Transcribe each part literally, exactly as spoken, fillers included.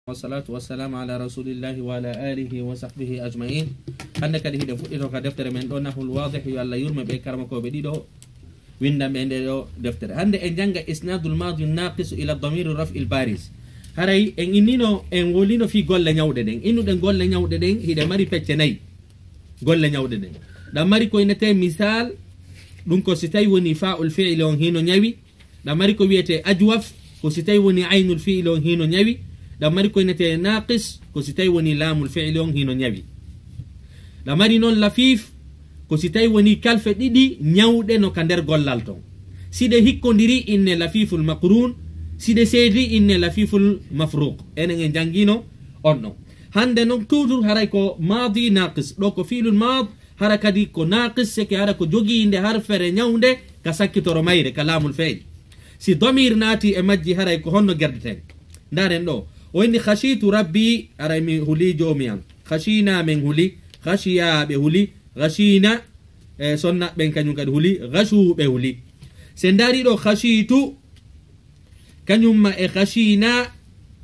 والصلاة والسلام على رسول الله وعلى آله وصحبه أجمعين. Hannde kadi hiɗen fuɗɗitoo ka deftere men ɗoo, Nahwul Waadih, yo Alla yurme ɓee karamokooɓe ɗiɗo winndanɓe e ndee ɗoo deftere. Hannde en jannga isnaadul maadi naaqis ila damiiri raf'il baariz. Haray en innino, en wolino fii golle ɲawɗe ɗen. Innuɗen golle ɲawɗe ɗen, hiɗe mari pecce nay. Golle ɲawɗe ɗen. Ɗan mari ko innetee misaal, ɗun ko si tawii wonii faa'ul fi'ili on hino ɲawi, ɗan mari ko wi'etee ajwaf, ko si tawii wonii aynul fi'ili on hino ɲawi. Ɗan mari ko innetee naaqis, ko si tawii wonii laamul fi'ili on hino ɲawi. Ɗan mari non lafiif, ko si tawii wonii kalfe ɗiɗi ɲawɗe no ka nder gollal ton. Si ɗe hikkondirii, innee lafiiful maqruun, si ɗe seedii, innee lafiiful mafruuq. Enen en janngiino on ɗon. Hannde non, toujours haray ko maadi naaqis. Ɗoo ko fi'lul maad, hara kadi ko naaqis, seke hara ko jogii nde harfere ɲawnde ka sakkitoro mayre, ka laamul fe'il. Si damiir naatii e majji, haray ko honno gerdeten? Ndaaren ɗoo. O inni, "Khashiitu Rabbi", haray mi hulii Joomi an. "Khashiinaa", men huli. "Khashiyaa", ɓe huli. "Khashiina", e sonna ɓen kaɲun kadi huli. "Khashuu", ɓe huli. Si en ndaarii ɗoo, "Khashiitu", kaɲun ma e "khashiina",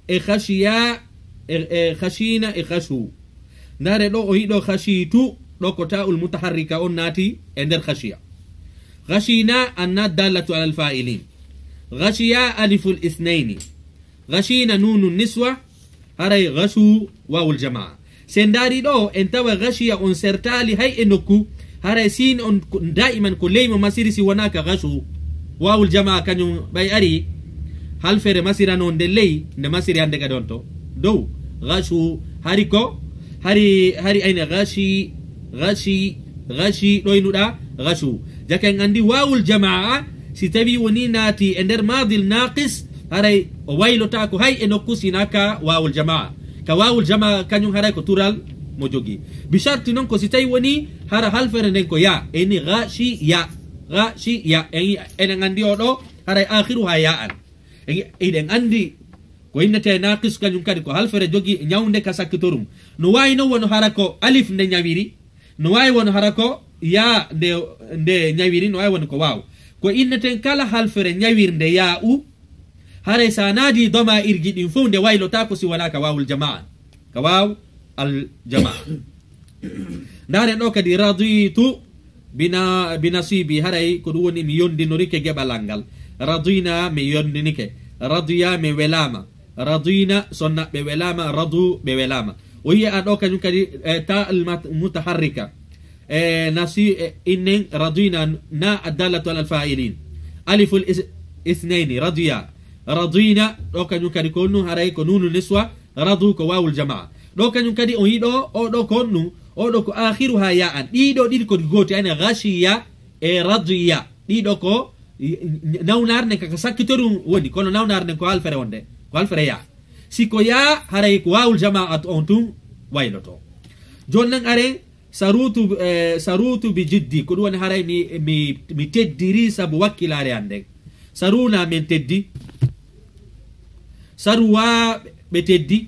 e "khashiya", e, e "khashiina", e "khashuu". Ndaare ɗoo, o yiɗoo "khashiitu", ɗoo ko taa'ul mutaharrika on naati e nder "khashiya". "Khashiina" anna dallatu alal faa'iliin. "Khashiya" aliful isnayni. "Khashiina" nuunu niswa, haray "khashuu" waawul jamaa. Si en ndaarii ɗoo, en tawa "khashiya" on sertaali hay e nokku, haray siin on ko, daa'iman ko ley mo masiri si wonaa ka "khashuu". Waawul jamaa kaɲun ɓay ari, halfere masira non nde ley, nde masiri hannde kadi on to dow. "Khashuu", hari ko, hari, hari ayne "khashi", "khashi", "khashi", ɗoynuɗaa, "khashuu". Jaka en anndi waawul jamaa, si tawii wonii naatii e nder maadil naaqis, haray o waylotaako hay e nokku si wonaa ka waawul jamaa. Ka waawul jamaa kaɲun haray ko tural mo jogii. Bi sharti non ko si tawii wonii hara halfere nden ko yaa. En ni "khashiya", "khashiya". En, enen anndi oo ɗoo haray aakhiruhaa yaa'an. En, eɗen anndi ko innetee naaqis kaɲun kadi ko halfere jogii ɲawnde ka sakkitorum. No waawi non wano hara ko alif nde ɲawiri, no waawi wano hara ko yaa nde, nde ɲawiri, no waawi wano ko waaw. Ko inneten kala halfere ɲawirnde yaa'u, haray si a naadii damaa'irji ɗin fow nde waylotaako si wonaa ka waawul jamaa. Ka waaw al jamaa. Ndaaren ɗoo kadi, "Radiitu bina-, binasiibi", haray ko ɗun woni mi yondinorike geɓalal ngal. "Radiina", mi yondinike. "Radiya", mi welaama. "Radiina", sonna ɓe welaama, "radu", ɓe welaama. O yi'a ɗoo kaɲun kadi, eh, taa al mat-, mutaharrika. Eh, nasi, eh, innen "radiina", na addallatu alal faa'iliin. Aliful is-, isnayni, "radiya". "Radiina", ɗoo kaɲun kadi ko nun haray ko nuunu niswa, "radu" ko waawul jamaa. Ɗoo kaɲun kadi on yi'ii ɗoo, oo ɗoo ko honɗun, oo ɗoo ko aakhiruhaa yaa'an. Ɗii ɗoo ɗiɗi ko ɗi gooti, ayne "khashiya" e "radiya". Ɗii ɗoo ko nawnaare nden ka, ka sakkitorum woni, kono nawnaare nden ko halfere wonde, ko halfere yaa. Si ko yaa, haray ko waawul jamaa on tun waylotoo. Jooni non aren, "Saruutu, eh, saruutu bi jiddi", ko ɗun woni haray mi, mi, mi teddirii sabu wakkilaare an nden. "Saruuna", men teddi. "Saruwa", ɓe teddi.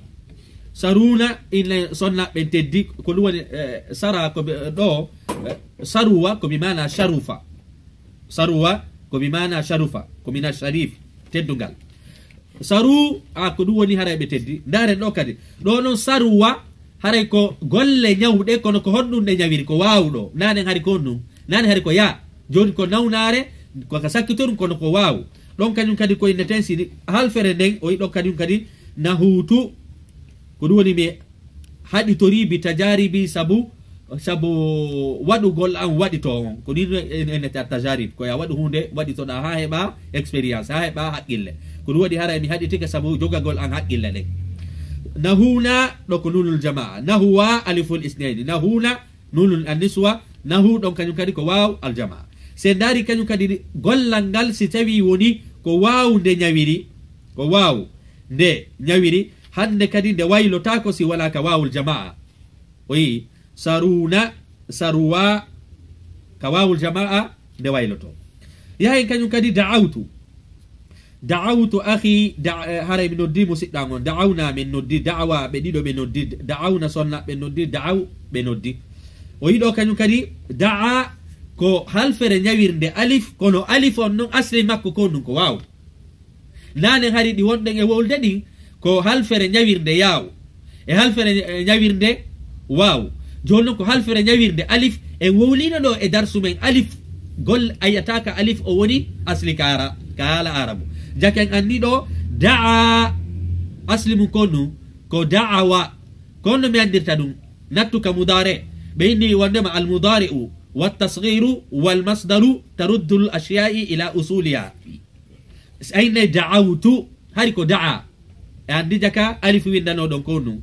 "Saruuna", inne sonna ɓen teddi. Ko ɗun woni, eh, sara ko ɓe, ɗoo, eh, "saruwa" ko bi maana "sharufa". "Saruwa" ko bi maana "sharufa", ko mina "sharif", teddungal. "Saru", a, ko ɗun woni haray ɓe teddi. Ndaaren ɗoo kadi. Ɗoo non "saruwa", haray ko golle ɲawɗe, kono ko honɗun ɗe ɲawiri? Ko waaw ɗoo. Naanen hari ko honɗun? Naanen hari ko yaa. Jooni ko nawnaare, ko ka sakkitorum, kono ko waaw. Ɗon kaɲun kadi ko inneten si halfere nden, o yi'i ɗon kaɲun kadi "nahuutu". Ko ɗun woni mi haɗitorii "bi tajaaribi", sabu, sabu waɗugol an waɗitoo on. Ko nii en, en, en tajaarib. Ko yo a waɗu huunde, waɗitoɗaa haa heɓaa expérience, haa heɓaa haqqille. Ko ɗun waɗi haray mi haɗitike sabu jogagol an haqqille ɗen. "Nahuuna", ɗoo ko nuunul jamaa. "Nahuwa", aliful isnayni. "Nahuuna", nuunul anniswa. "Nahu", ɗon kaɲun kadi ko waaw aljamaa. Si en ndaarii kaɲun kadi gollal ngal, si tawii wonii ko waaw nde ɲawiri, ko waaw nde ɲawiri, hannde kadi nde waylotaako si wonaa ka waawul jamaa. O yi'i, "Saruuna, saruwa", ka waawul jamaa nde waylotoo. Yahen kaɲun kadi, "Da'awtu". "Da'awtu akhi", da-, eh, haray mi noddi musiɗɗo an on. "Da'awna", men noddi. "Da'awa", ɓe ɗiɗo ɓe noddi. "Da'awna", sonna ɓe noddi. "Da'aw", ɓe noddi. O yi'i ɗoo kaɲun kadi, "da'a", ko halfere ɲawirnde alif, kono alif on non asli makko ko honɗun? Ko waaw. Naanen hari ɗi wonɗen e wolde ɗin, Ko halfere ɲawirnde yaaw, e halfere, eh, ɲawirnde waaw. Jooni non ko halfere ɲawirnde alif, en wowliino ɗoo e darsu men alif, gol-, a yi'ataa ka alif o woni asli ka ara-, ka haala Aarabu. Jaka en anndi ɗoo, da'a, asli mun ko nu, ko da'awa. Ko no mi anndirta ɗum, nattu ka mudaare. Ɓe inni wondema al mudaari'u, wat tasghiru, wal masdaru, taruddul ashya'i ila usuliha. Si a innay da'awtu, hari ko da'a. E anndi jaka alif winndanoɗon ko nu.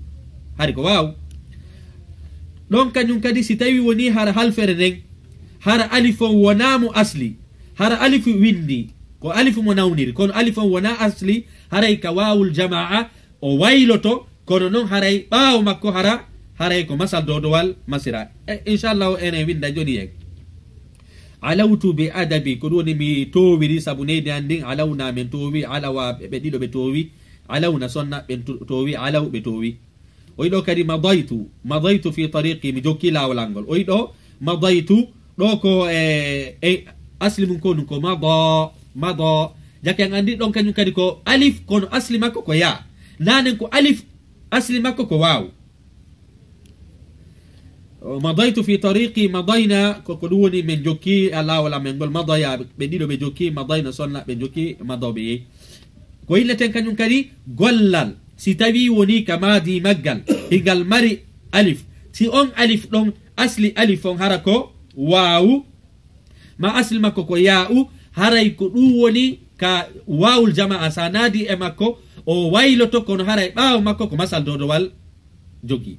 Hari ko waaw. Ɗon kañum kadi si tawi woni hara halfere nden, hara alif on wonaa mo asli. Hara alif winndi, ko alif mo nawniri, kono alif on wonaa asli, haray ka waawul jamaa, o wayloto, kono non haray ɓaawo makko hara, haray ko masal doodowal masira. E, inchallahu, enen winnda joni en. Alawtu bi adabi, ko ɗum woni mi toowiri, sabu neydi an ndin, alawna men toowi, alawa ɓe ɗiɗo ɓe toowi, alawna sonna ɓe to-, toowi, alaw ɓe toowi. O yiɗo kadi madaytu, madaytu fi tariqi, mi jokki laawol an ngol. O yiɗo madaytu, ɗo ko e, e asli mun ko ɗum ko mada, mada. Jake en anndi ɗon kañum kadi ko alif, kono asli makko ko yaa. Nanen ko alif, asli makko ko waaw. Madaytu fi tariqi, madayna, ko, ko ɗum woni men jokki, a, laawol amen ngol, madaya, ɓe ɗiɗo ɓe jokki, madayna sonna, ɓe jokki, madaw ɓe yehi. Ko yilleten kañum kadi, gollal, si tawi woni ka maadi maggal, hingal mari alif. Si on alif ɗon, asli alif on hara ko waawu, ma asli makko ko yaa'u, haray ko ɗum woni ka waawul jamaa, sa naadi e makko, o wayloto, kono haray ɓaawo makko ko masal doodowal jogii.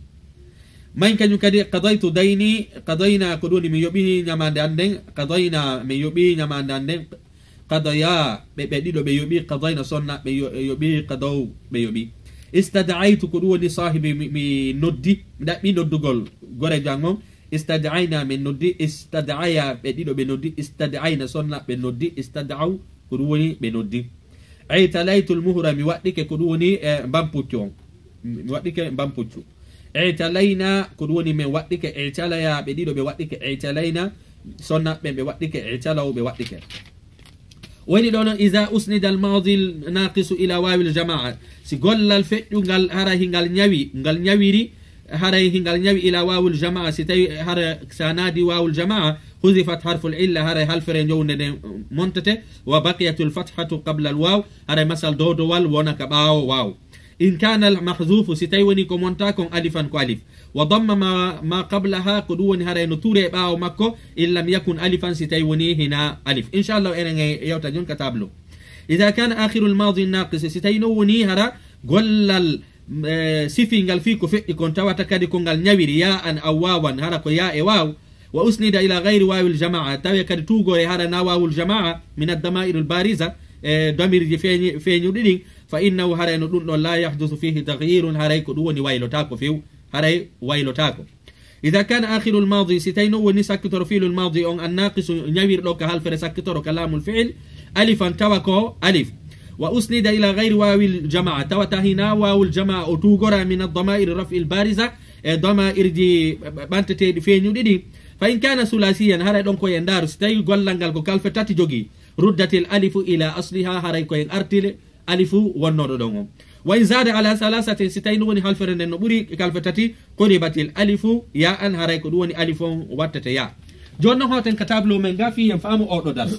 Mayn kañum kadi, qadaytu dayni, qadayna, ko ɗum woni mi yoɓi ñamaande an nden, qadayna, min yoɓi ñamaande an nden, qadaya, ɓe, ɓe ɗiɗo ɓe yoɓi, qadayna sonna, ɓe yo-, yoɓi, qadaw, ɓe yoɓi. Istad'aytu, ko ɗum woni saahibi, mi, mi noddi, mi ɗaɓɓi noddugol goreejo an on, Istad'ayna, min noddi, istad'aya, ɓe ɗiɗo ɓe noddi, istad'ayna, sonna, ɓe noddi, istad'aw, ko ɗum woni ɓe noddi. I'talaytul muhra, mi waɗɗike, ko ɗum woni, eh, mbampuccu on. Mi waɗɗike mbampuccu. I'talayna, ko ɗum woni men waɗɗike, i'talaya, ɓe ɗiɗo ɓe waɗɗike, i'talayna, sonna ɓen ɓe waɗɗike, i'talaw, ɓe waɗɗike. Woni ɗo non, iza usnida al-madi al-naqisu ila wawil jamaa. Si gollal feƴƴungal haray hingal ɲawi, ngal ɲawiri, haray hingal ɲawi ila wawil jamaa, si tawi haray sa naadi wawul jamaa, huzifat harful illa, haray halfere ɲownde nden montete, wa baqiyatul fathatu qabla al-waw, haray masal dodowal wona ka ɓaawo waw. In kana al-mahzufu, si tawi woni ko monta kon alifan ko alif. Wa damma ma, ma qablaha, ko ɗum woni haray no tuure ɓaawo makko, in lam yakun alifan, si tawi woni hina alif. Inchallah, enen e yewta jon ka tableau. Ida kana akhirul madi naqis, si tawi no woni hara gollal, eh, sifingal fii ko feƴƴi kon tawata kadi ko ngal ɲawiri ya an aw wawan, hara ko ya e waw. Wa usnida ila gayri wawil jamaa, tawi kadi tugore hara na wawul jamaa, min ad-damairul bariza, e damirji feeñi-, feeñuɗi ɗin, fa innahu, haray no ɗum ɗon, la yahdusu fihi taghyirun, haray ko ɗum woni waylotaako few, haray waylotaako. Ida kana akhirul madi, si tawi no woni sakkitoro fiilul madi on, an naqisu, ɲawirɗo ka halfere sakkitoro ka laamul fiil, alifan, tawa ko alif. Wa usnida ila gayri wawil jamaa, tawata hina wawul jamaa o tugora min ad-damairi raf'il bariza, e damairji ɓanteteeɗi feeñuɗi ɗin. Fa in kana sulasiyan, haray ɗon ko e ndaaru, si tawi gollal ngal ko kalfe tati jogii, ruddatil alifu ila asliha, haray ko en artile alifu wonnooɗo ɗon on. Wa in zada ala salasatin, si tawi no woni halfere nden no ɓuri kalfe tati, quribatil alifu ya an, haray ko ɗum woni alifu on wattete ya. Jooni non hooten ka tableau men nga fii en faamu oɗo darsu.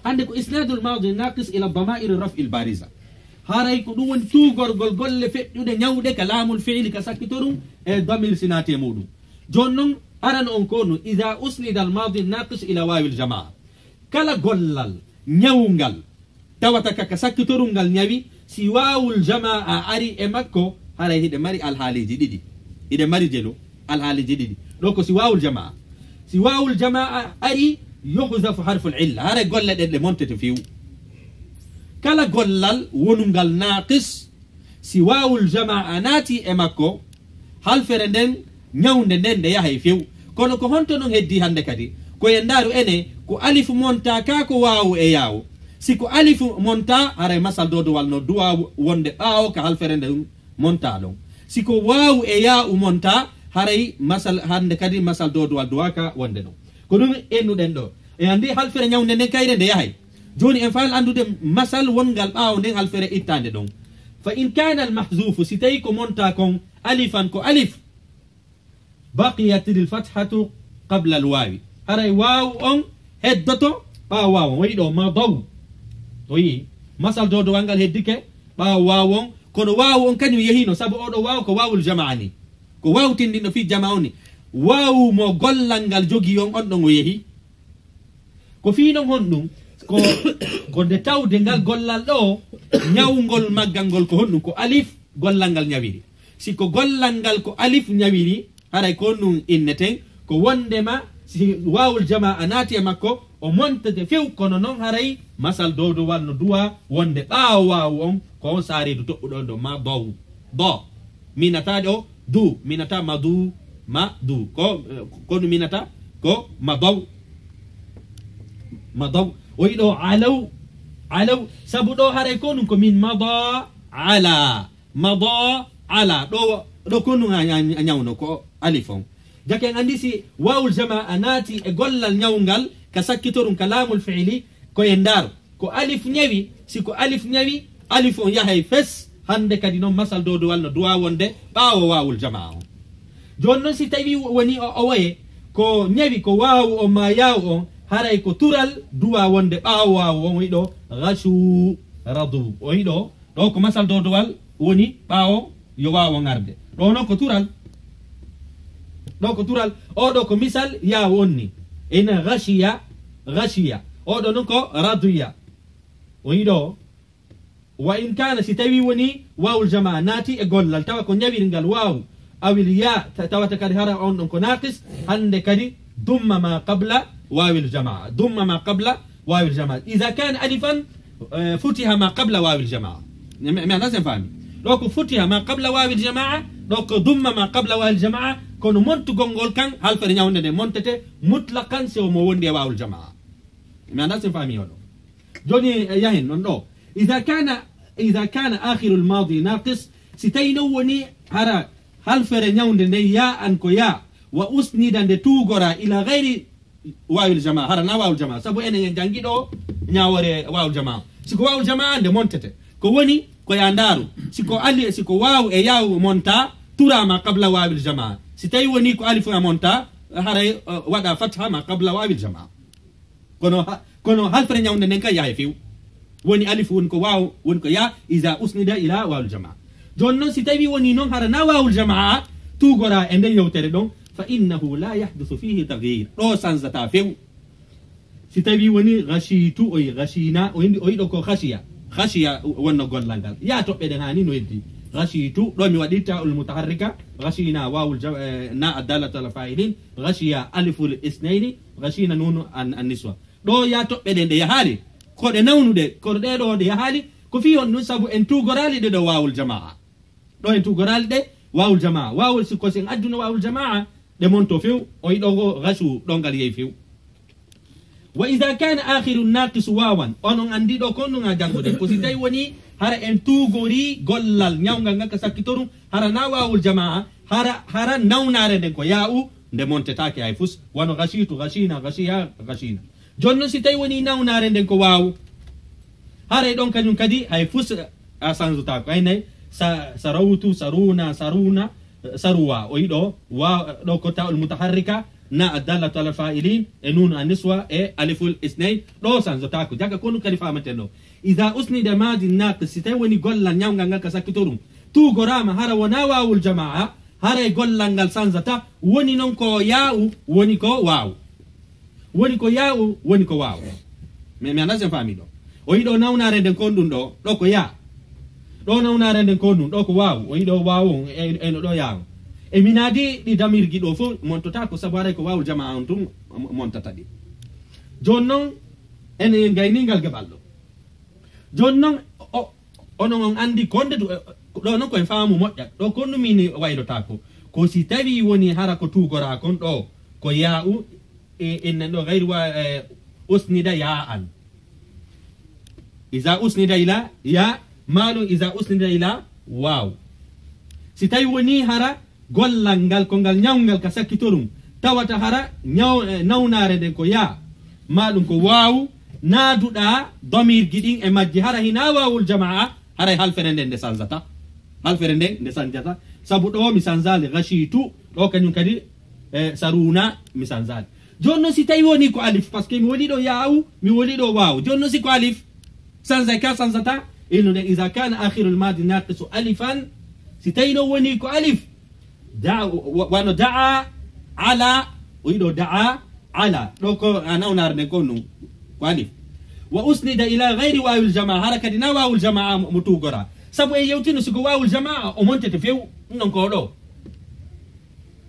Hannde ko isnadul madi naqis ila damairi raf'il bariza. Haray ko ɗum woni tugorgol golle feƴƴuɗe ɲawɗe ka laamul fiili ka sakkitorum e damir si naati e muɗum. Jooni non arano on ko no, ida usnida al madi naqis ila wawil jamaa. Kala gollal ɲawungal tawata ka, ka sakkitorum ngal ɲawi, si wawul jamaa ari e makko, haray hiɗe mari alhaaliiji ɗiɗi. Hiɗe mari jelu alhaaliiji ɗiɗi. Ɗo ko si wawul jamaa. Si wawul jamaa ari, yuhzafu harful illa. Haray golle ɗen ɗe montete few. Kala gollal wonungal naqis, si wawul jamaa naati e makko, halfere nden, ɲawnde nden, nde yahay few. Kono ko honto non heddii hannde kadi? Ko en ndaaru ene, ko alifu monta ka ko waawu e yaawu. Si ko alifu monta, haray masal dodowal no duwa wonde ɓaawo ka halfere nden monta ɗon. Si ko waawu e yaawu monta, haray masal, hannde kadi masal dodowal duwaka wonde ɗon. Ko ɗum ennuɗen ɗo. E anndi halfere ɲawnde nden kayre nde yahay. Jooni en faal anndude masal wongal ɓaawo nden halfere ittaande ɗon. فإن كان المحذوف, si tawii ko montaa kon alifan, ko alif, بقيت الفتحة قبل الواو. Haray waawu on heddoto ɓaawo waawu on. O wi'i ɗoo, مضوا. O wi'i, masal doodowal ngal heddike ɓaawo waawu on. Kono waawu on kañum yehiino, sabu oo ɗoo waawu ko waawul jamaa ni. Ko waawu tinndinɗo fii jamaa on ni. Waawu mo gollal ngal jogii on, on ɗon o yehi. Ko fii non honɗum? Ko, ko nde tawde ngal gollal ɗoo, ñawngol maggal ngol ko honɗum? Ko alif gollal ngal ñawiri. Si ko gollal ngal ko alif ñawiri, haray ko honɗum inneten? Ko wondema si waawul jamaa naati e makko, o montete few, kono non haray masal doodowal no duwaa wonde ɓaawo waawu on, ko on saariidu toɓɓuɗo on ɗoo, مضوا. Bo, mi nataa ɗoo, du, mi nataa مضوا, مضوا. Ko, eh, ko honɗum mi nataa? Ko مضوا. مضوا. O wi'i ɗoo علوا, علوا. Sabu ɗoo haray ko honɗum? Ko من مضى على. مضى على. Ɗoo, ɗoo ko honɗum a, a, a ñawno? Ko alif on. Jake en anndi si waawul jamaa naati e gollal ñawngal ka sakkitorum ka laamul fi'li, ko en ndaar. Ko alif ñawi, si ko alif ñawi, alif on yahay fes. Hannde kadi non masal doodowal no duwaa wonde ɓaawo waawul jamaa on. Jooni non si tawii woni o, o woye ko ñawi ko waawu on maa yaawu on, haray ko tural duwaa wonde ɓaawo waawu on. O wi'i ɗoo غشوا رضوا. O wi'i ɗoo, ɗoo ko masal doodowal woni ɓaawo yo waawu on arde. Ɗoo non ko tural. Ɗoo ko tural. Oo ɗoo ko misal yaawu on ni. Ina غشي, غشي. Oo ɗoo non ko رضي. O wi'i ɗoo, وإن كان, si tawii woni waawul jamaa naati e gollal, tawa ko ñawirngal waawu, أو الياء, ta-, tawata kadi hara on ɗon ko naaqis, hannde kadi ضم ما قبل واو الجماعة. ضم ما قبل واو الجماعة. إذا كان ألفا, eh, فتح ما قبل واو الجماعة. Mi, mi, mi anndaa si en faami. Ɗoo ko فتح ما قبل واو الجماعة, ɗoo ko ضم ما قبل واو الجماعة, kono montugol ngol kan, halfere ñawnde nden montete mutlaqan si o mo wondi e waawul jamaa. Mi anndaa si en faami o ɗoo. Jooni, eh, yahen non ɗoo. إذا كان, إذا كان آخر الماضي ناقص, si tawii non woni hara halfere ñawnde nden ياء ko yaa, وأسند nde tuugoraa إلى غير واو الجماعة, hara naa waawul jamaa, sabu enen en janngi ɗoo ñaawoore waawul jamaa. Si ko waawul jamaa nde montete. Ko woni, ko yo a ndaaru. Si ko ali-, si ko waawu e yaawu montaa, ترى ما قبل واو الجماعة. Si tawii woni ko alif a montaa, haray, eh, waɗaa fatha ما قبل واو الجماعة. Kono ha-, kono halfere ñawnde nden kan yahay few. Woni alif, woni ko waaw, woni ko yaa, إذا أسند إلى واو الجماعة. Jooni non, si tawii woni non hara naa waawul jamaa, tuugoraa e nden yewtere ɗon, فإنه لا يحدث فيه تغيير. Ɗoo sanzataa few. Si tawii woni غشيت, o wi'i غشينا, o wi'i, o wi'i ɗoo ko خشي. خشي wonno gollal ngal. Yaa toɓɓe ɗen haani no heddi. غشيت, ɗoo mi waɗi تاء المتحركة, غشينا واو الج-, eh, ناء الدالة على الفاعلين, غشيا ألف الاثنين, غشينا نون الن-, النسوة. Ɗoo yaa toɓɓe ɗen ɗe yahaali. Ko ɗe nawnuɗe, kono ɗee ɗoo ɗe yahaali. Ko fii honɗun? Sabu en tuugoraali ɗe ɗoo waawul jamaa. Ɗoo en tuugoraali ɗe waawul jamaa. Waawul, si ko si en adduno waawul jamaa, ɗe monto few. O wi'i ɗoo ko غشوا, ɗon ngal yehi few. وإذا كان آخر الناقص واوا, onon anndi ɗoo ko honɗun a janngude. Ko si tawii woni hara en tuugorii gollal ñawngal ngal ka sakkitorum, hara naa waawul jamaa, hara, hara nawnaare nden ko yaa'u, nde montetaake hay fus, wano غشيت, غشينا, غشيا, غشينا. Jooni non, si tawii woni nawnaare nden ko waawu, haray ɗon kañum kadi hay fus a sanzotaako. Ay nay, sa-, سروت, سرونا, سرونا, سروا. O wi'i ɗoo, wa-, ɗoo ko تاء المتحركة, ناء الدالة على الفاعلين, e نون النسوة, e ألف الاثنين, ɗoo sanzotaako. Jaka ko honɗun kadi faamaten ɗoo. إذا أسند ماض ناقص, si tawii woni gollal ñawngal ngal ka sakkitorum tuugoraama hara wonaa waawul jamaa, haray gollal ngal sanzataa, woni non ko yaa'u, woni ko waawu. Woni ko yaa'u, woni ko waawu. Mi, mi anndaa si en faamii ɗoo. O wi'i ɗoo nawnaare nden ko honɗun ɗoo, ɗoo ko yaa. Ɗoo nawnaare nden ko honɗun, ɗoo ko waawu. O wi'i ɗoo waawu on, e, e no ɗoo yaa on. E minaadi ɗi damirji ɗoo fow montotaako, sabu haray ko waawul jamaa on tun mo-, montata ɗi. Jooni non, en, en gaynii ngal geɓal ɗoo. Jooni non, o, onon on anndi ko nde du-, ɗoo non ko en faamu moƴƴa. Ɗoo ko honɗun mi ni waylotaako. Ko si tawii woni hara ko tuugoraa kon ɗoo, ko yaa'u, e, en nan ɗoo غير wa-, e, أسند ياء. إذا أسند إلى ياء, maa ɗun إذا أسند إلى واو. Si tawii woni hara gollal ngal ko ngal ñawngal ka sakkitorum, tawata hara ñaw-, eh, nawnaare nden ko yaa, maa ɗun ko waawu, naaduɗaa damirji ɗin e majji, hara hinaa waawul jamaa, Haray halfere nden nde sanzata. Halfere nden nde sanzata. Sabu ɗoo mi sanzaali gashiitu, ɗoo kañun kadi, e, saruuna mi sanzaali. Jooni non si tawii wonii ko alif, parce que mi woni ɗoo yaawu, mi woni ɗoo waawu. Jooni non si ko alif, sanzay ka sanzata, innude, iza kana akhirul madi naqisu alifan, si tawii non wonii ko alif, da, wa-, wano da'a, ala, o yiɗo da'a, ala. Ɗoo ko a nawnaare nden ko nun, ko alif. Wa usnida ila gayri waawil jamaa, hara kadi na waawul jamaa mo, mo tuugora. Sabu en yewtino si ko waawul jamaa o montete few, non ko ɗoo.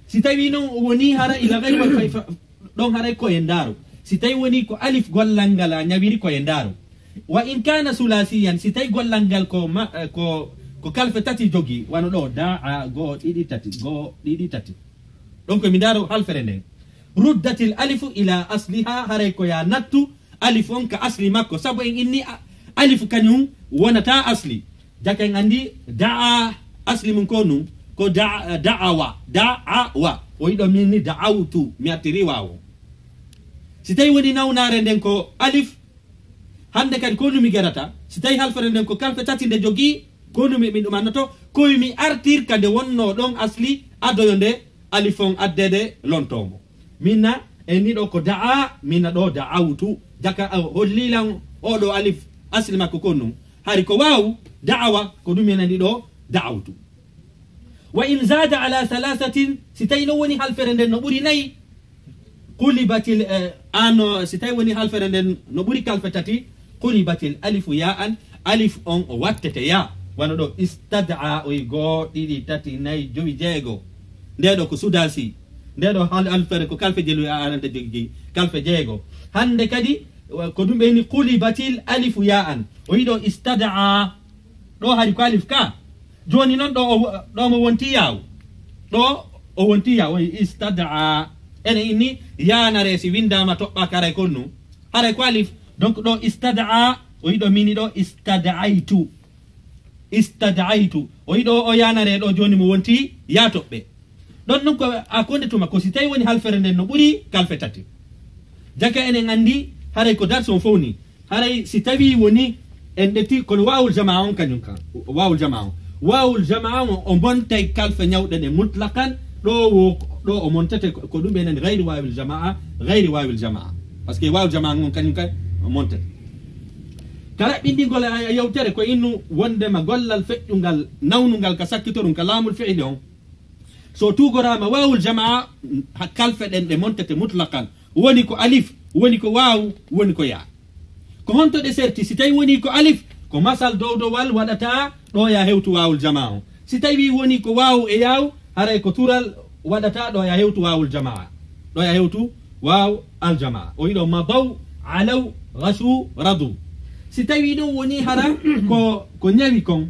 Si tawii non o wonii hara ila gayri waawil fa-, fa-, ɗon haray ko en ndaaro. Si tawii wonii ko alif gollal ngal a ñawiri ko en ndaaro. Wa in kana sulasiyan, si tawii gollal ngal ko ma-, eh, ko, ko kalfe tati jogii, wano ɗoo, da'a, goo, ɗiɗi, tati, goo, ɗiɗi, tati. Ɗon ko mi ndaaro halfere nden. Ruddatil alifu ila asliha, haray ko ya nattu alif on ka asli makko. Sabu en inni a-, alif kañun wonata asli. Jaka en andi da'a asli mun ko nun, ko da-, da'awa, da'awa. O yiɗo min ni da'awtu, mi attiri waawo. Si tawii woni nawnaare nden ko alif, hande kadi ko nu mi gerata, si tawii halfere nden ko kalfe tati nde jogii, ko nu mi, min ɗum annoto, ko mi artir ka nde wonnoo ɗon asli adoyo nde alif on addeede lontoomo. Minna en ni ɗoo ko da'a, minna ɗoo da'awtu. Jaka a hollilan oo ɗoo alif asli makko ko nun. Hari ko waawu, da'awa, ko ɗum en andi ɗoo da'awtu. Wa in zada ala salasatin, si tawii non woni halfere nden no ɓuri nayi, qulibatil, eh, ano, si tawii woni halfere nden no ɓuri kalfe tati, qulibatil alifu ya'an, alif on o wattete ya. Wano ɗoo, istad'a, o yi goo, ɗiɗi, tati, nayi, jowi, jeego. Nde ɗoo ko sudasi. Nde ɗoo hal-, halfere ko kalfe jelu ya, anante jogi kalfe jeego. Hande kadi, wa-, ko ɗum ɓe ni qulibatil alifu ya'an. O yi ɗoo istad'a, ɗoo hari ko alif ka. Jooni non ɗoo o, ɗoo mo wonti yaawu. Ɗoo o wonti yaawu, o yi istad'a. Ene inni yaanare si windaama toɓɓaaka haray ko nun. Haray ko alif. Donc ɗoo istad'a, o yi ɗoo mini ɗoo istad'aytu. Istad'aytu. O yi ɗoo o yaanare ɗoo jooni mo wonti yaa toɓɓe. Ɗon non ko a konde tuma ko si tawii woni halfere nden no ɓuri kalfe tati. Jaka enen andi haray ko darsi on fow ni. Haray si tawii woni en ɗetti kono waawul jamaa on kañun kan. Waawul jamaa on. Waawul jamaa on o montay kalfe ñawɗe ɗe mutlaqan. Ɗoo wo, ɗoo o montete ko, ko ɗum ɓe nani gayri waawil jamaa, gayri waawil jamaa. Parce que waawul jamaa on kañun kan o montete. Ka raɓɓinɗingol e, e yewtere ko innu wondema gollal feƴƴungal, nawnungal ka sakkitorum ka laamul fi'ili on. So tuugoraama waawul jamaa, ha kalfe ɗen ɗe montete mutlaqan. Woni ko alif, woni ko waawu, woni ko yaa. Ko honto ɗe serti? Si tawii wonii ko alif, ko masal dowdowal waɗata ɗoo ya hewtu waawul jamaa on. Si tawii wonii ko waawu e yaawu, haray ko tural waɗata ɗoo ya hewtu waawul jamaa. Ɗoo ya hewtu waawu aljamaa. O yiɗo mabaw, alaw, rasu, radu. Si tawii ɗum wonii hara ko, ko ñawi kon,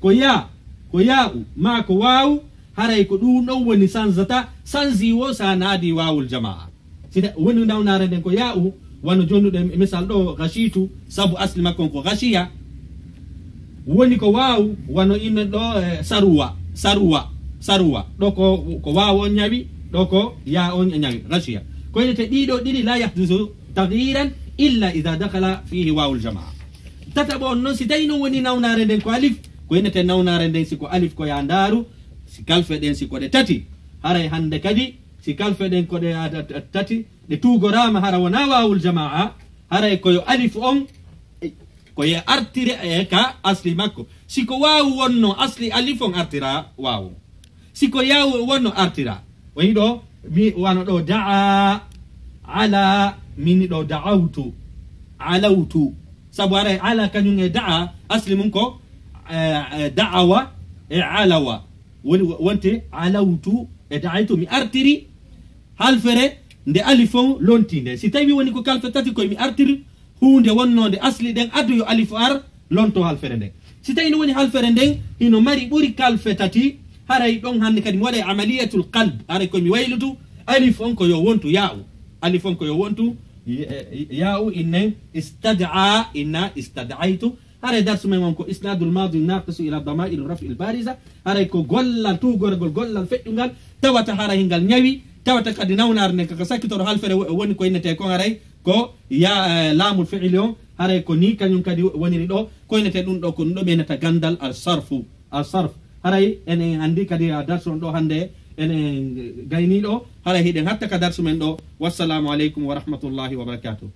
ko yaa, ko yaa'u, maa ko waawu, haray ko ɗum ɗon woni sanzata, sanzi wo sa naadi waawul jamaa. Si ta-, woni nawnaare nden ko yaa'u, wano jonnuɗen misal ɗo, gashiitu, sabu asli makko on ko gashiya. Woni ko waawu, wano inno ɗo, eh, saruwa, saruwa, saruwa. Ɗo ko, ko waawu on ñawi, ɗo ko yaa on ñawi, gashiya. Ko ene te ɗiɗo ɗiɗi la yahdusu taghyiran illa idha dakhala fihi waawul jamaa. Tataɓo on non, si tawi non woni nawnaare nden ko alif, ko ene te nawnaare nden si ko alif ko yaa ndaaru, si kalfe ɗen si ko ɗe tati. Haray hande kadi, si kalfe ɗen ko ɗe a-, a-, a-, tati, ɗe tuugoraama hara wonaa waawul jamaa, haray ko yo alif on, e, ko ye artire e ka asli makko. Si ko waawu wonno, asli alif on artira waawu. Si ko yaawu wonno, artira. Woni ɗo, mi wano ɗo da'a, ala, min ɗo da'awtu, alawtu. Sabu haray ala kañum e da'a, asli mum ko, eh, eh, da'awa e alawa. Woni wo-, wonte alawtu e da'aytu, mi artiri halfere nde alif on lonti nde. Si tawi woni ko kalfe tati koye mi artiri huunde wonnoonde asli ɗen, adu yo alif ar lonto halfere nden. Si tawi no woni halfere nden hino mari ɓuri kalfe tati, haray ɗon hannde kadi mi waɗay amaliyatul qalb, haray ko mi waylutu alif on ko yo wontu yaa'u. Alif on ko yo wontu, y-, y-, yaa'u, innen istad'a, inna istad'aytu. Haray darsu men on ko isnadul madi naqisu ila dama'ir raf'il bariza. Haray ko gollal tuugorgol, gollal feƴƴungal, tawata haray ngal ñawi, tawata kadi nawnaare nden kaka sakkitoro halfere wo-, woni ko innetee kon haray ko ya, eh, laamul fi'ili on, haray ko ni kañum kadi woniri ɗo. Koynete ɗum ɗo ko ɗum ɗo ɓe nata gandal al sarfu. Al sarf. Haray enen anndi kadi a darsu on ɗo hannde enen gaynii ɗo. Haray hiɗen hatta ka darsu men ɗo. Wassalamu aleykum wa rahmatullahi wa barakatuh.